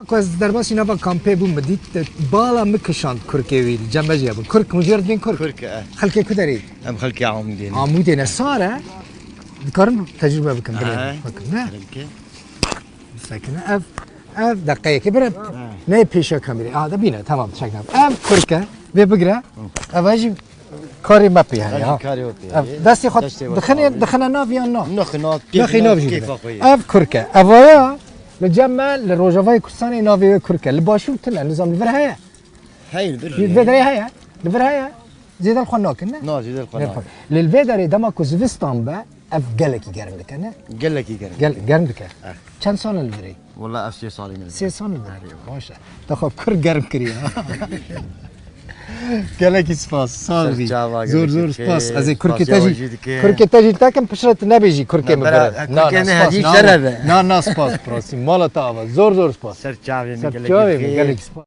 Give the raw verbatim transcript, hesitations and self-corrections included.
Ku ez derbasî nava kampê bûm, min dît, bala min kişand kurkê wî, li cem me jî hebûn. Kurk, hûn jê re dibên kurk? Kurk, e. Xelkê ku derê? Em xelkê Amûdê ne. Amûdê ne. Sar e? Dikarim tecrube bikim, bilê. He. Bikim, ne? Sekin, ev, ev deqeyekê, bire. He. Ne pêşa kamerê? Aa, da bîne, tamam, çek nav. Ev kurk e, vê bigire. Ev jî karê me pê heye, ha. Karê we pê heye. Ev destê xwe dixine, dixine nav yan na? Naxine nav, kêfa xwe ye. Ev kurk e. Ev aya, li cem me, li Rojavayê Kurdistanê navê wê kurk e. Li başûr tune, nizam li vir heye. Heye, li vir heye. Li vir heye. Li vir heye. Zêde li xwe nakin, ne? Na, zêde li xwe nakin. Li vê derê dema ku zivistan be, ev gelekî germ dike, ne? Gelekî germ. Gel-, germ dike. Eh. Çend sal e li virê? Wala ev sê salî min. Sê sal li virê. Baş e. Te xwe pir germ kiriye. Gelekî spas. Sağ ol. Zor zor spas. Ez ê kurkê te jî, kurkê te jî tekim, piştre tu nebêjî kurkê min bire. Na, na, spas. Na, na, spas. Rastî mala te ava. Zor zor spas. Ser çavê min, gelekî spas.